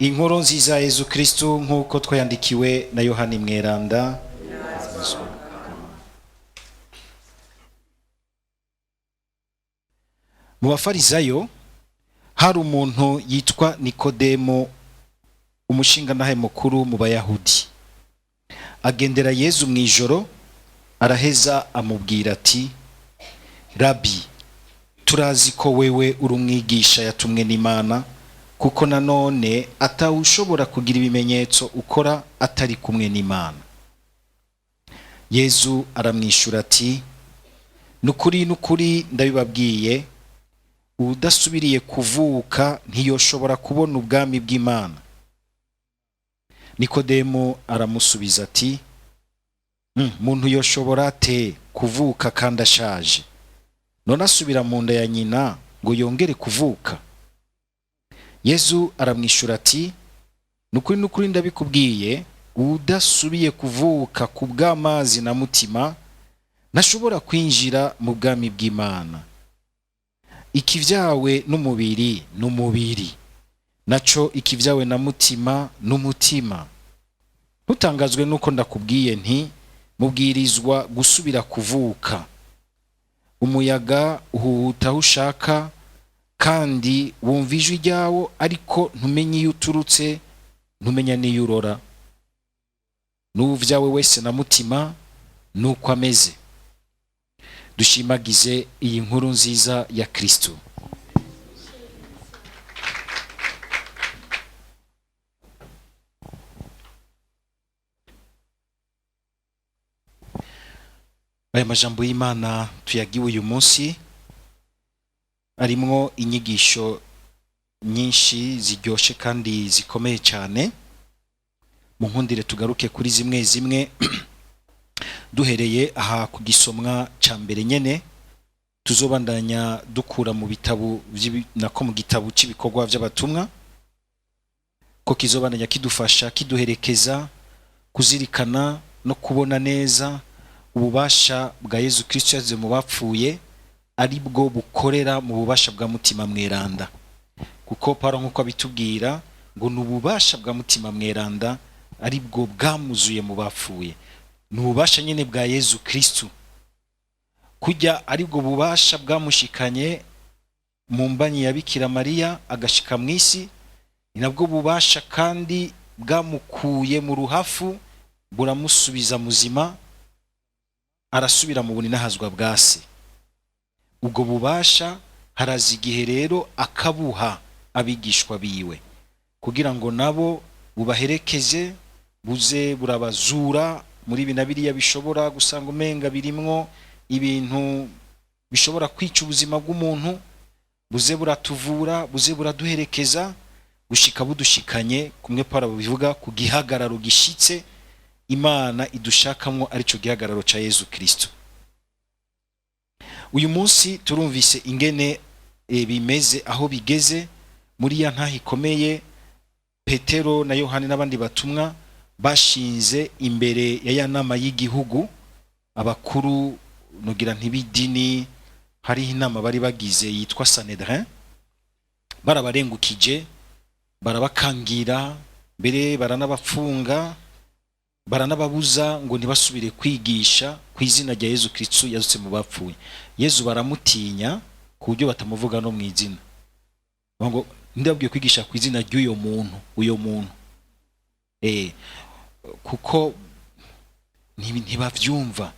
Inkuru nziza ya Yezu Kristu nk'uko twayandikiwe na Yohani Mweranda. Mu bafarizayo hari umuntu yitwa Nikodemo, umushingantahe mukuru mu Bayahudi. Agendera Yezu mu ijoro, araheza amubwira ati: Rabi, turazi ko wewe uri umwigisha yatumwe n'Imana, kuko nanone atawushobora kugira ibimenyetso ukora atari kumwe n'Imana. Yezu aramwishura ati: Nukuri nukuri ndabibabwiye, udasubiriye kuvuka ntiyoshobora kubona ubwami bw'Imana. Nikodemo aramusubiza ati: Muntu yoshobora ate kuvuka kandi ashaje? None asubira mu nda ya nyina ngo yongere kuvuka? Yezu aramwishura ati: Nukuri nukuri ndabikubwiye, udasubiye kuvuka ku bw'amazi na mutima ntashobora kwinjira mu bwami bw'Imana. Ikivyawe n'umubiri n'umubiri, naco ikivyawe na mutima n'umutima. Ntutangazwe nuko ndakubwiye nti mubwirizwa gusubira kuvuka. Umuyaga uhuhuta aho ushaka, kandi wumva ijwi ryawo, ariko ntumenye iyo uturutse, ntumenya n'iyo urora. N'uwuvyawe wese na mutima nuko ameze. Dushimagize iyi nkuru nziza ya Kristo. Aya majambo y'Imana tuyagiwe uyu munsi arimwo inyigisho nyinshi ziryoshe kandi zikomeye cyane. Mu nkundire tugaruke kuri zimwe zimwe, duhereye aha ku gisomwa ca mbere nyene tuzobandanya dukura mu bitabo nako mu gitabo c'ibikorwa vy'abatumwa, ko kizobandanya kidufasha kiduherekeza kuzirikana no kubona neza ububasha bwa Yezu Kristo yazize mu bapfuye, ari bwo bukorera mu bubasha bwa Mutima Mweranda. Kuko Paulo nk'uko abitubwira ngo ni ububasha bwa Mutima Mweranda ari bwo bwamuzuye mu bapfuye. Ni ububasha nyene bwa Yezu Kristo, kujya ari bwo bubasha bwamushikanye mu mbanyi ya Bikira Mariya agashika mu isi, ni nabwo bubasha kandi bwamukuye mu ruhafu buramusubiza muzima, arasubira mu buninahazwa bwa se. Ubwo bubasha haraza igihe rero akabuha abigishwa biwe kugira ngo nabo bubaherekeze, buze burabazura muri ibi na biriya bishobora gusanga umenga birimwo ibintu bishobora kwica ubuzima bw'umuntu, buze buratuvura, buze buraduherekeza gushika budushikanye kumwe Paulo bivuga ku gihagararo gishitse Imana idushakamwo, arico gihagararo ca Yezu Kristo. Uyu munsi turumvise ingene bimeze aho bigeze muri ya ntaho ikomeye Petero na Yohani n'abandi batumwa bashinze imbere ya ya nama y'igihugu. Abakuru nugira ntibidini, hariho inama bari bagize yitwa Sanhedrin, barabarengukije, barabakangira, mbere baranabapfunga, baranababuza ngo ntibasubire kwigisha ku izina rya Yezu Kristo yazutse mu bapfuye. Yezu baramutinya ku buryo batamuvuga no mu izina, ngo ndabwiye kwigisha ku izina ry'uyo muntu, uyo muntu kuko ntibavyumva,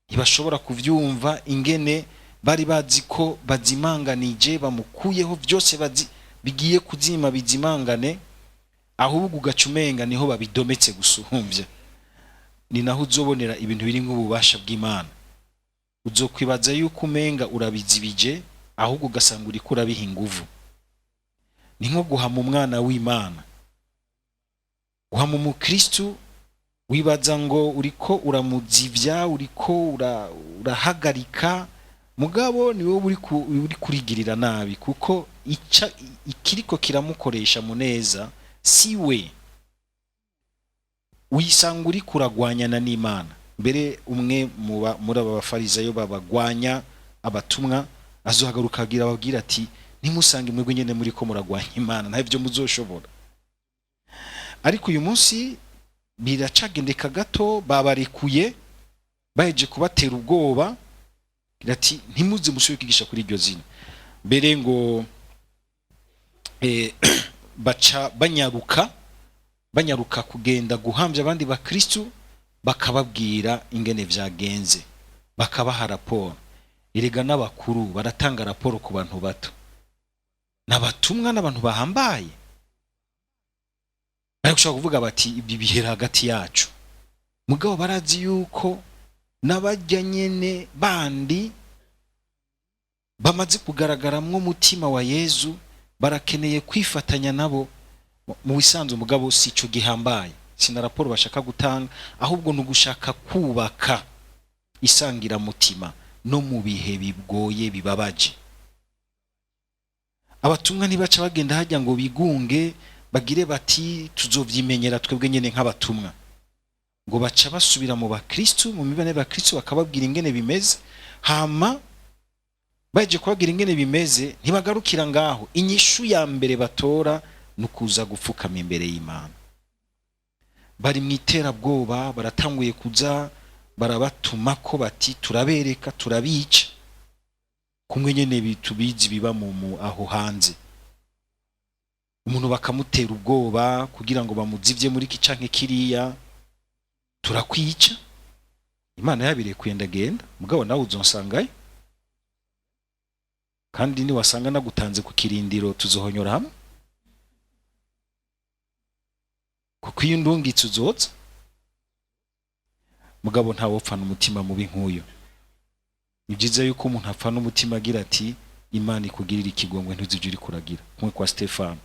ntibashobora kuvyumva ingene bari bazi ko bazimanganije, bamukuyeho byose bigiye kuzima bizimangane, ahubwo ugaca umenga niho babidometse gusumbya. Ni naho uzobonera ibintu biri nk'ububasha bw'Imana. Uzokwibaza yuko umenga urabizibije, ahubwo ugasanga uriko urabiha inguvu. Ni nko guhama umwana w'Imana, guhama umukristu wibaza ngo uriko uramuzivya, uriko urahagarika, mugabo ni wowe uri kurigirira nabi, kuko ikiriko kiramukoresha muneza si we. Wisanga uri kuragwanyana n'Imana. Mbere umwe muri aba bafarizayo babagwanya abatumwa azohagaruka agira ababwira ati ntimusange mwebwe nyene muri ko muragwanya Imana, nta byo muzoshobora. Ariko uyu munsi biracagendeka gato, babarekuye baheje kubatera ubwoba, ati ntimuze musubire kwigisha kuri iryo zina. Mbere ngo baca banyaruka kugenda guhambya abandi bakristu, bakababwira ingene vyagenze, bakabaha raporo. Erega n'abakuru baratanga raporo ku bantu bato, n'abatumwa n'abantu bahambaye bari gushobora kuvuga bati ibi bihera hagati yacu, mugabo barazi yuko n'abajya nyene bandi bamaze kugaragaramwo umutima wa Yezu barakeneye kwifatanya nabo mu bisanzwe. Mugabo si ico gihambaye, si na raporo bashaka gutanga, ahubwo ni ugushaka kubaka isangiramutima no mu bihe bigoye bibabaje. Abatumwa ntibaca bagenda hajya ngo bigunge, bagire bati tuzovyimenyera twebwe nyene nk'abatumwa, ngo baca basubira mu bakristu, mu mibane y'abakristu, bakababwira ingene bimeze. Hama baje kubabwira ingene bimeze, ntibagarukira ngaho. Inyishu ya mbere batora ni ukuza gupfukama imbere y'Imana. Bari mu iterabwoba, baratanguye kuza barabatuma ko bati turabereka, turabica, kumwe nyene tubizi biba mu aho hanze, umuntu bakamutera ubwoba kugira ngo bamuzivye muri iki canke kiriya, turakwica. Imana yabirekuye ndagenda, mugabo nawe uzonsangayo, kandi niwasanga nagutanze ku kirindiro tuzohonyora hamwe, kuko iyo undungitse uzoza. Mugabo ntawopfana umutima mubi nk'uyo. Ni byiza yuko umuntu apfana umutima agira ati Imana ikugirira ikigongwe, ntuzije uri kuragira kumwe kwa Stefano,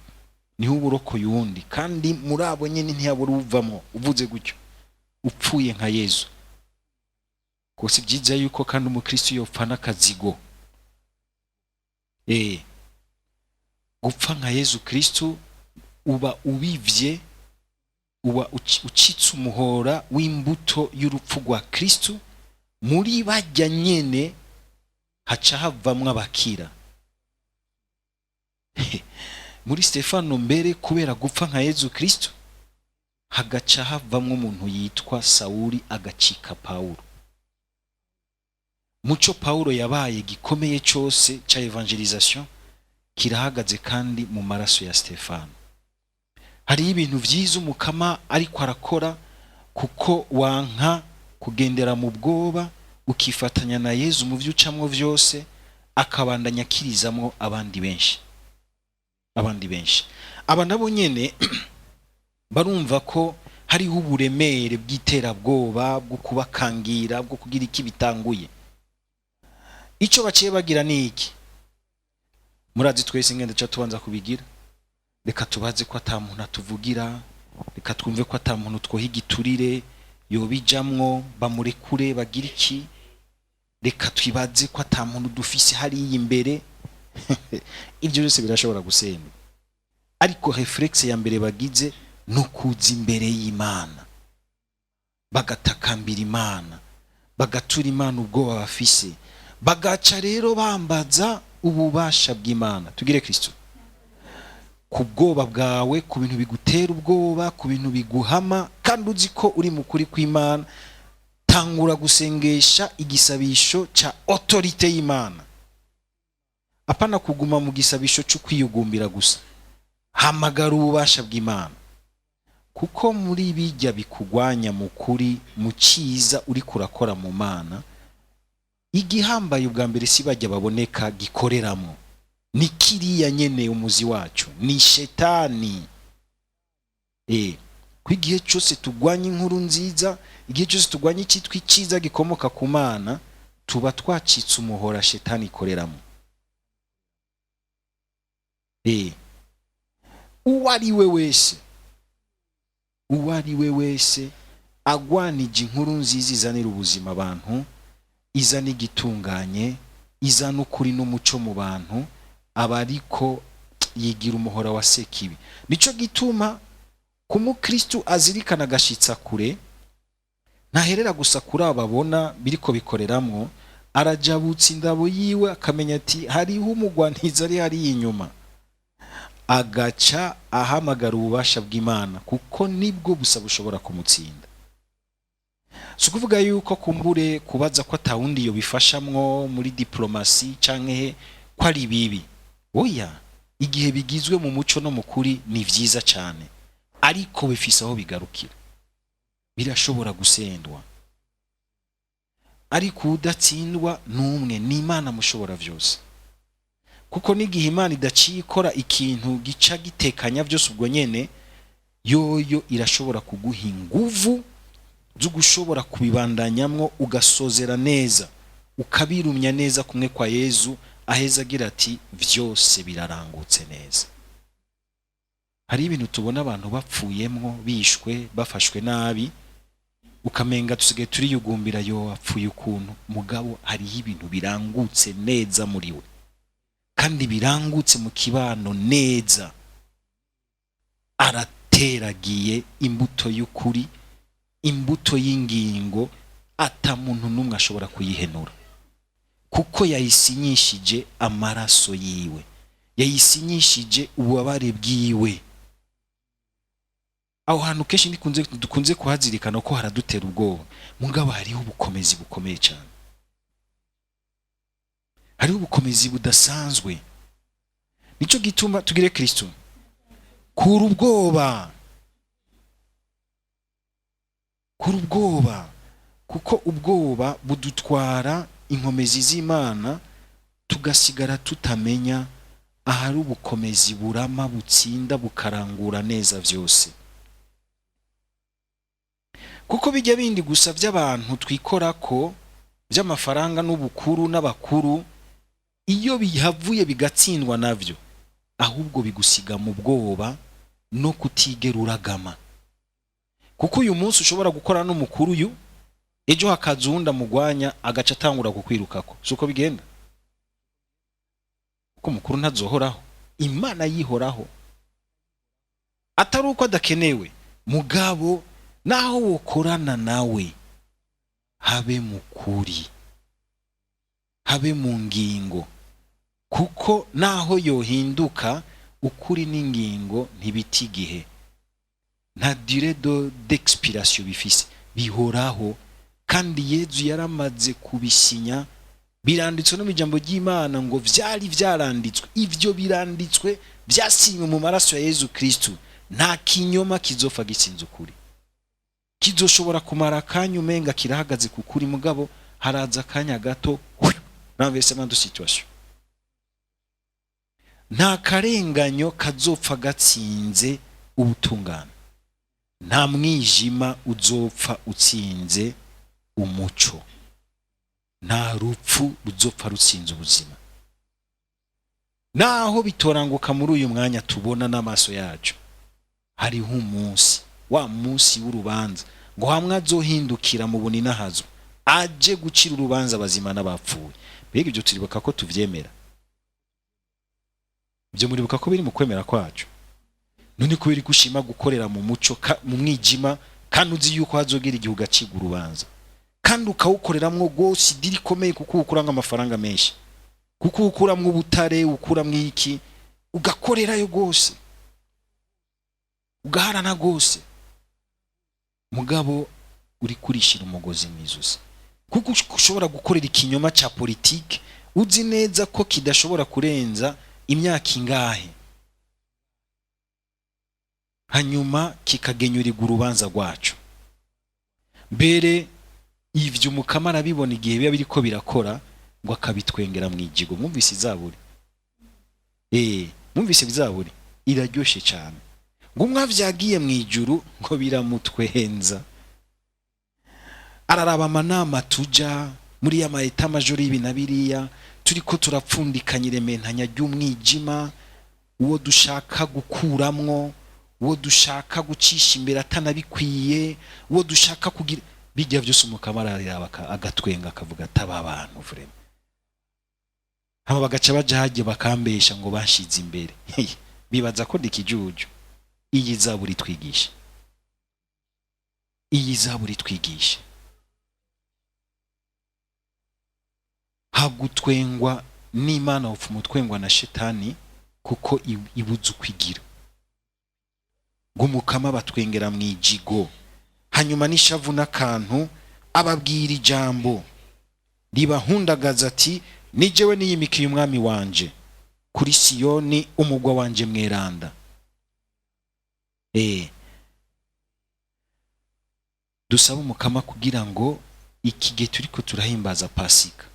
niho uba urokoye uwundi, kandi muri abo nyene ntiyabura uvamwo uvuze gutyo, upfuye nka Yezu. Kuko si byiza yuko kandi umukristo yopfana akazigo. Gupfa nka Yezu Kristo uba ubivye, uba ucitse umuhora w'imbuto y'urupfu rwa Kristo. Muri bajya nyene haca havamwo abakira. Muri Stefano mbere, kubera gupfa nka Yezu Kristo, hagaca havamwo umuntu yitwa Sawuli agacika Pawulo. Muco Pawulo yabaye gikomeye cyose ca evangelisation kirahagaze kandi mu maraso ya Stefano. Hari ibintu vyiza umukama ariko arakora, kuko wanka kugendera mu bwoba, ukifatanya na Yezu mu vyo ucamwo vyose, akabandanya akirizamwo abandi benshi, abandi benshi. Aba nabo nyene barumva ko hariho uburemere bw'iterabwoba, bwo kubakangira, bwo kugira iki bitanguye. Ico baciye bagira ni iki? Murazi twese ingene duca tubanza kubigira. Reka tubaze ko ata muntu atuvugira, reka twumve ko ata muntu twoha igiturire yobijamwo, bamurekure bagira iki, reka twibaze ko ata muntu dufise hariya imbere. Ibyo byose birashobora gusenda, ariko réflexe ya mbere bagize ni ukuza imbere y'Imana, bagatakambira Imana, bagatura Imana ubwoba bafise, bagaca rero bambaza ububasha bw'Imana. Tugire Kristo ku bwoba bwawe, ku bintu bigutera ubwoba, ku bintu biguhama, kandi uzi ko uri mu kuri kw'Imana. Tangura gusengesha igisabisho ca autorité y'Imana, apana kuguma mu gisabisho cyo kwiyugumbira gusa. Hamagara ububasha bw'Imana, kuko muri bijya bikugwanya mu kuri, mu cyiza uri kurakora mu Mana, igihambaye ubwa mbere si bajya baboneka gikoreramo, ni kiriya nyene umuzi wacu ni shetani. Ko igihe cyose tugwanya inkuru nziza, igihe cyose tugwanya icyitwa icyiza gikomoka ku Mana, tuba twacitse umuhora shetani ikoreramo. Uwo ari we wese, uwo ari we wese agwanije inkuru nziza izanira ubuzima abantu, izana igitunganye, izana ukuri n'umuco mu bantu, aba ariko yigira umuhora wa sekibi. Nico gituma ku mukristu azirikana agashitsa kure, ntaherera gusa kuri abo abona biriko bikoreramwo, arajabutsa indabo yiwe akamenya ati hariho umugwaniza ari hariya inyuma. Agaca ahamagara ububasha bw'Imana, kuko nibwo busa bushobora kumutsinda. Si ukuvuga yuko kumbure kubaza ko atawundi yo bifashamwo muri diplomatie canke ko ari bibi. Oya, igihe bigizwe mu muco no mu kuri ni vyiza cyane, ariko bifise aho bigarukira, birashobora gusendwa. Ariko udatsindwa n'umwe, ni Imana mushobora vyose, kuko n'igihe Imana idaciye ikora ikintu gica gitekanya byose ubwo nyene, yoyo irashobora kuguha inguvu zo gushobora kubibandanyamwo, ugasozera neza, ukabirumya neza, kumwe kwa Yezu aheza agira ati: "Vyose birarangutse neza." Hari ibintu tubona abantu bapfuyemwo, bishwe, bafashwe nabi, ukamenga dusigaye turiyugumbira: "Yo, apfuye ukuntu." Mugabo hariho ibintu birangutse neza muri we, kandi birangutse mu kibano neza. Arateragiye imbuto y'ukuri, imbuto y'ingingo, ata muntu n'umwe ashobora kuyihenura, kuko yayisinyishije amaraso yiwe, yayisinyishije ububabare bwiwe. Aho hantu kenshi dukunze kuhazirikana ko haradutera ubwoba, mugabo hariho ubukomezi bukomeye cyane, hariho ubukomezi budasanzwe. Nico gituma tugire Kristo kura ubwoba, kura ubwoba, kuko ubwoba budutwara inkomezi z'Imana, tugasigara tutamenya ahari ubukomezi burama, butsinda, bukarangura neza vyose. Kuko bijya bindi gusa by'abantu twikora ko by'amafaranga n'ubukuru n'abakuru, iyo bihavuye bigatsindwa navyo, ahubwo bigusiga mu bwoba no kutigera uragama. Kuko uyu munsi ushobora gukora n'umukuru uyu, ejo hakaza uwundi amugwanya, agaca atangura kukwirukako. Si uko bigenda? Kuko umukuru ntazohoraho, Imana yihoraho. Atari uko adakenewe, mugabo naho wokorana nawe, habe mu kuri, habe mu ngingo, kuko naho yohinduka, ukuri n'ingingo ntibita igihe, nta durée d'expiration bifise, bihoraho. Kandi Yezu yaramaze kubisinya, biranditswe no mu ijambo ry'Imana ngo vyari vyaranditswe. Ivyo biranditswe vyasinywe mu maraso ya Yezu Kristu. Nta kinyoma kizofa gitsinze ukuri. Kizoshobora kumara akanya umenga kirahagaze ku kuri, mugabo haraza akanya gato, renversement de situation. Nta karenganyo kazopfa gatsinze ubutungane, nta mwijima uzopfa utsinze umuco, nta rupfu ruzopfa rutsinze ubuzima. Naho bitoranguka muri uyu mwanya tubona n'amaso yacu, hariho umunsi, wa munsi w'urubanza, ngo hamwe azohindukira mu buninahazo, aje gucira urubanza abazima n'abapfuye. Mbega ibyo turibuka ko tuvyemera? Ibyo muribuka ko biri mu kwemera kwacu? None kubera ko ushima gukorera mu muco mu mwijima, kandi uzi yuko hazogera igihe ugacibwa urubanza, kandi ukawukoreramwo rwose idiri ikomeye, kuko uwukuramwo amafaranga menshi, kuko uwukuramwo ubutare, uwukuramwo iki, ugakorerayo rwose, ugaharana rwose, mugabo uri kurishira umugozi mu izosi, kuko ushobora gukorera ikinyoma ca politike uzi neza ko kidashobora kurenza imyaka ingahe, hanyuma kikagenyurirwa urubanza rwacu. Mbere ivyo Umukama arabibona igihe biba biriko birakora, ngo akabitwengera mu ijigo. Mwumvise izaburi? Mwumvise izaburi? Iraryoshe cyane. Ngo umwe avyagiye mu ijuru, ngo biramutwenza. Araraba amanama tuja muri ya ma état-major y'ibi na biriya, turiko turapfundikanya irementanya ry'umwijima, uwo dushaka gukuramwo, uwo dushaka gucisha imbere atanabikwiye, uwo dushaka kugira bijya byose. Umukama araraba, agatwenga, akavuga ati: "Aba bantu vraiment." Hama bagaca baja hajya bakambesha ngo bashize imbere, bibaza ko ndi ikijuju. Iyi zaburi twigisha, iyi zaburi twigisha hagutwengwa n'Imana, upfa umutwengwa na Shetani. Kuko ibuze ukwigira. Ngo Umukama batwengera mu ijigo, hanyuma n'ishavu n'akantu ababwira ijambo ribahundagaza ati: "Nijewe niyimikiye umwami wanje kuri Siyoni, umugwa wanje mweranda." Dusaba Umukama kugira ngo iki gihe turiko turahimbaza Pasika,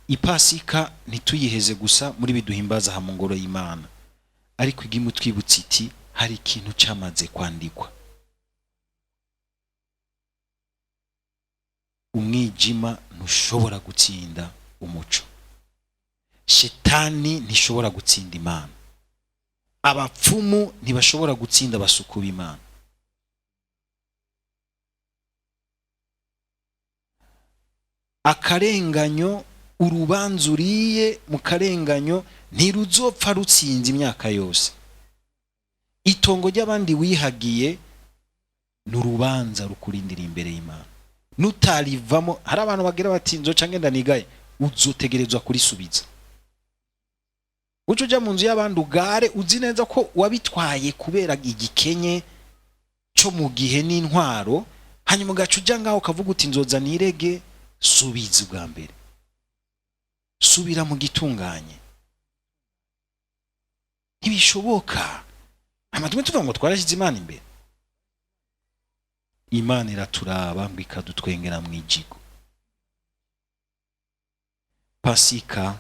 ipasika ntituyiheze gusa muri biduhimbaza aha mu ngoro y'Imana, ariko igime twibutse iti hari ikintu cyamaze kwandikwa. Umwijima ntushobora gutsinda umuco, shetani ntishobora gutsinda Imana, abapfumu ntibashobora gutsinda abasuku b'Imana. Akarenganyo, urubanza uriye mu karenganyo ntiruzopfa rutsinze imyaka yose. Itongo ry'abandi wihagiye ni urubanza rukurindira imbere y'Imana, nutarivamo. Hari abantu bagira bati: "Nzoca ngenda nigaye." Uzotegerezwa kurisubiza. Uca uja mu nzu y'abandi ugare, uzi neza ko wabitwaye kubera igikenye cyo mu gihe n'intwaro, hanyuma ugaca uja ngaho ukavuga uti: "Nzoza nirege." Subiza ubwa mbere, subira mu gitunganye. Ntibishoboka. Hama tumwe tuvuga ngo twarashyize Imana imbere. Imana iraturaba ngo ikadutwengera mu ijigo. Pasika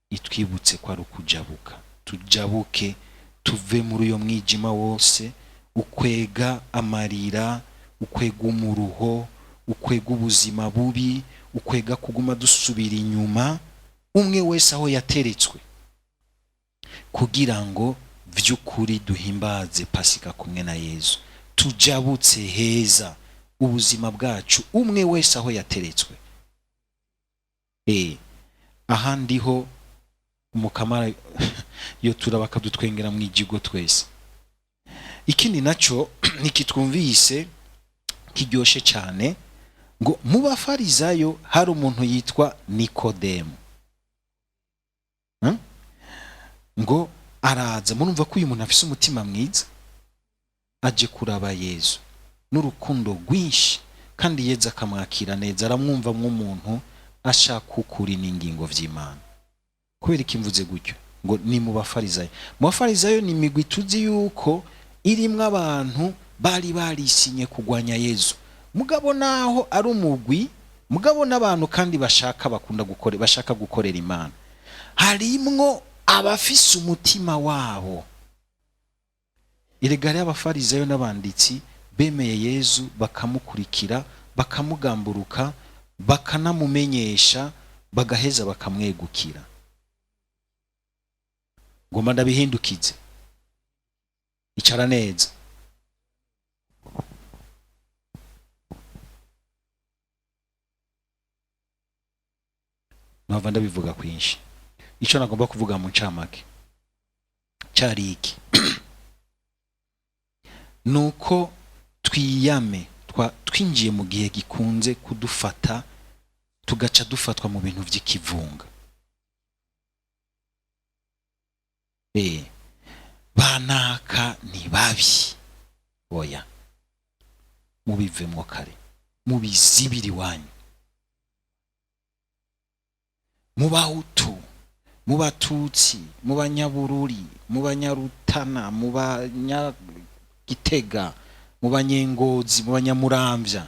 itwibutse ko ari ukujabuka, tujabuke tuve muri uyo mwijima wose ukwega amarira, ukwega umuruho, ukwega ubuzima bubi, ukwega kuguma dusubira inyuma, umwe wese aho yateretswe, kugira ngo vy'ukuri duhimbaze Pasika kumwe na Yezu, tujabutse heza ubuzima bwacu, umwe wese aho yateretswe. Ahandi ho Umukamara yo turaba akadutwengera mu ijigo twese. Ikindi naco nikitwumvise kiryoshe cyane, ngo mu Bafarizayo hari umuntu yitwa Nikodemu. Ngo araza. Murumva ko uyu muntu afise umutima mwiza, aje kuraba Yezu n'urukundo rwinshi, kandi Yezu akamwakira neza, aramwumva nk'umuntu ashaka ukuri n'ingingo vy'Imana. Kubera iki mvuze gutyo ngo ni mu Bafarizayo? Mu Bafarizayo ni imigwi tuzi yuko irimwo abantu bari barisinye kugwanya Yezu, mugabo naho ari umugwi, mugabo n'abantu kandi bashaka, bakunda gukore, bashaka gukorera Imana, harimwo abafise umutima wabo. Erega hariho Abafarizayo n'abanditsi bemeye Yezu, bakamukurikira, bakamugamburuka, bakanamumenyesha, bagaheza bakamwegukira. Ngomba ndabihindukize. Icara neza. Mpava ndabivuga kwinshi. Icyo nagomba kuvuga mu ncamake cyari iki: nuko twiyame twinjiye mu gihe gikunze kudufata, tugaca dufatwa mu bintu by'ikivunga. Banaka ni babi. Oya, mubivemwo kare, mubizibiri iwanyu. Mu Bahutu, mu Batutsi, mu Banyabururi, mu Banyarutana, mu Banyagitega, mu Banyengozi, mu Banyamuramvya,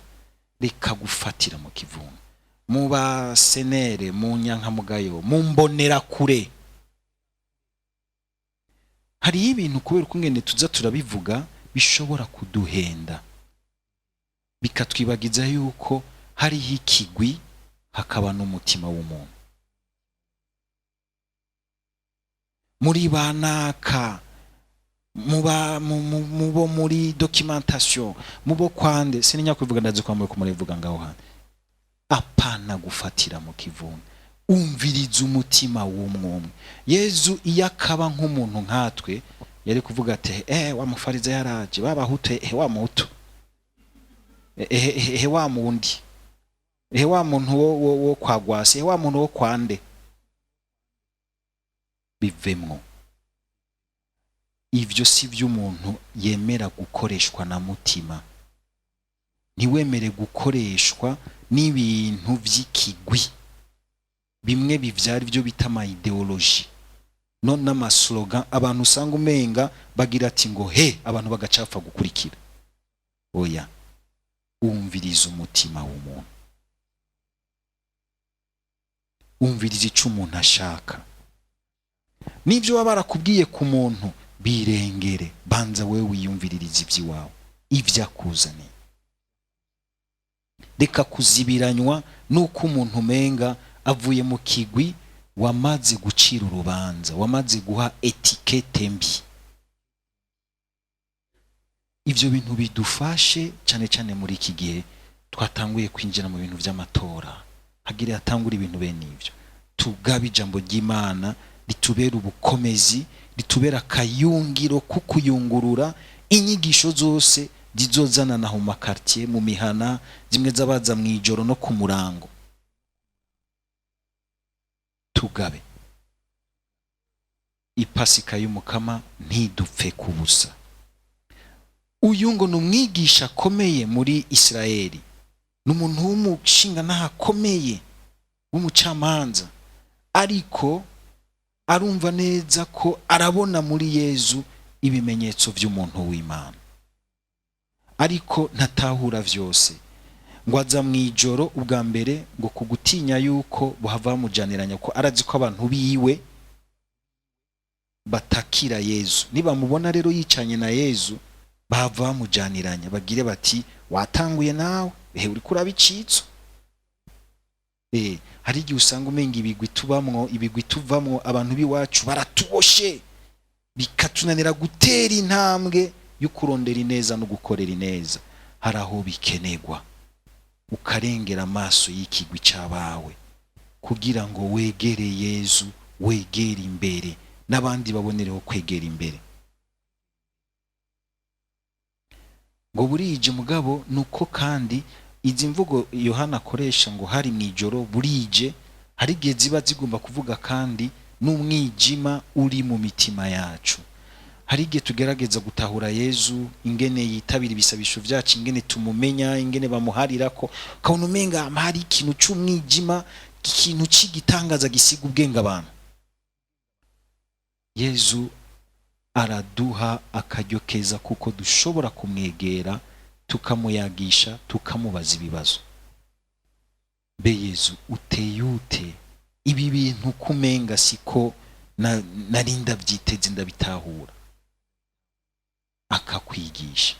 reka gufatira mu kivunga. Mu basenere, mu nyankamugayo, mu mbonerakure, hariho ibintu kubera ukungene tuza turabivuga bishobora kuduhenda, bikatwibagiza yuko hariho ikigwi, hakaba n'umutima w'umuntu. Muri banaka, mu bo muri documentation, mu bo kwande, sininya kubivuga, ndazi kwa muri kumurivuga ngaho handi. Apana gufatira mu kivunga, umviriza umutima w'umwumwe. Yezu iyo akaba nk'umuntu nkatwe yari kuvuga ati: "Wa mufariza yaraje, babahutu, wa muhutu, wa mundi, wa muntu wo kwa Gwasi, wa muntu wo kwande." Bivemwo. Ivyo si vy'umuntu yemera gukoreshwa na mutima. Ntiwemere gukoreshwa n'ibintu vy'ikigwi bimwe bivyara ibyo bita ama idéologie no n'amaslogan, abantu usanga umenga bagira ati ngo he, abantu bagacapfa gukurikira. Oya, umviriza umutima w'umuntu, umviriza ico umuntu ashaka. N'ibyo baba barakubwiye ku muntu birengere, banza wewe wiyumviririza iby'iwawe, ibyo akuzaniye. Reka kuzibiranywa n'uko umuntu umenga avuye mu kigwi wamaze gucira urubanza, wamaze guha étiquette mbi. Ibyo bintu bidufashe cyane cyane muri iki gihe twatanguye kwinjira mu bintu by'amatora, hagira hatangura ibintu bene ibyo. Tugabe ijambo ry'Imana ritubera ubukomezi, ritubera akayungiro ko kuyungurura inyigisho zose zizozanana mu maquartier, mu mihana, zimwe z'abaza mu ijoro no ku murango. Tugabe ipasika y'Umukama ntidupfe kubusa. Uyu ngo ni umwigisha akomeye muri Isirayeli, ni umuntu w'umushinga akomeye, w'umucamanza, ariko arumva neza ko arabona muri Yezu ibimenyetso by'umuntu w'Imana, ariko ntatahura vyose. Ngo aza mu ijoro ubwa mbere, ngo kugutinya yuko buhava bamujaniranya, ko arazi ko abantu biwe batakira Yezu. Nibamubona rero yicanye na Yezu, bahava bamujaniranya, bagire bati: "Watanguye nawe, ehe, uriko uraba icitso." Hari igihe usanga umenga ibigwi tubamwo, ibigwi tuvamwo, abantu b'iwacu baratuboshe, bikatunanira gutera intambwe yo kurondera ineza no gukorera ineza. Hari aho bikenerwa ukarengera amaso y'ikigwi c'abawe kugira ngo wegere Yezu, wegere imbere, n'abandi babonereho kwegera imbere. Ngo burije, mugabo nuko kandi izi mvugo Yohana akoresha ngo hari mu ijoro, burije, hari igihe ziba zigomba kuvuga kandi n'umwijima uri mu mitima yacu. Hari igihe tugerageza gutahura Yezu, ingene yitabira ibisabisho byacu, ingene tumumenya, ingene bamuharira, ko ukabona umenga hari ikintu c'umwijima, ikintu c'igitangaza gisiga ubwenge abantu. Yezu araduha akaryo keza kuko dushobora kumwegera, tukamuyagisha, tukamubaza ibibazo. Mbe Yezu, uteye ute? Ibi bintu kumenga siko nari ndabyiteze, ndabitahura. Akakwigisha,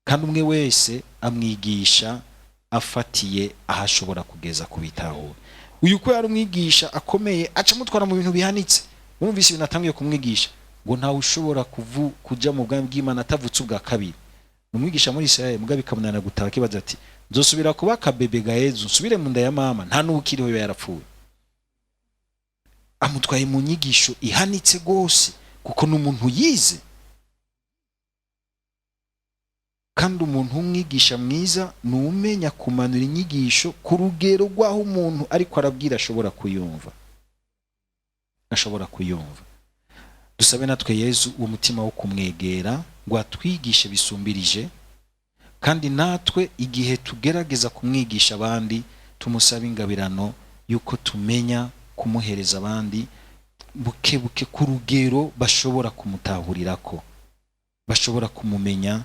kandi umwe wese amwigisha afatiye aho ashobora kugeza kubitahura. Uyu ko yari umwigisha akomeye, aca amutwara mu bintu bihanitse. Wumvise ibintu atangiye kumwigisha, ngo ntawe ushobora kuja mu bwami bw'Imana atavutse ubwa kabiri. Ni umwigisha muri Israel, mugabo bikamunanira gutaha, akibaza ati: "Nzosubira kuba akabebe ga Yezu, nsubire mu nda ya mama?" Nta n'uwukiriho, yoba yarapfuye. Amutwaye mu nyigisho ihanitse rwose, kuko ni umuntu yize. Kandi umuntu w'umwigisha mwiza ni umenya kumanura inyigisho ku rugero rw'aho umuntu ariko arabwira ashobora kuyumva, ashobora kuyumva. Dusabe natwe Yezu uwo mutima wo kumwegera ngo atwigishe bisumbirije, kandi natwe igihe tugerageza kumwigisha abandi, tumusabe ingabirano yuko tumenya kumuhereza abandi buke buke ku rugero bashobora kumutahurirako, bashobora kumumenya,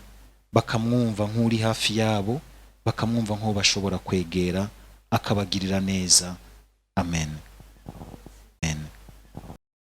bakamwumva nk'uri hafi yabo, bakamwumva nk'uwo bashobora kwegera, akabagirira neza. Amen.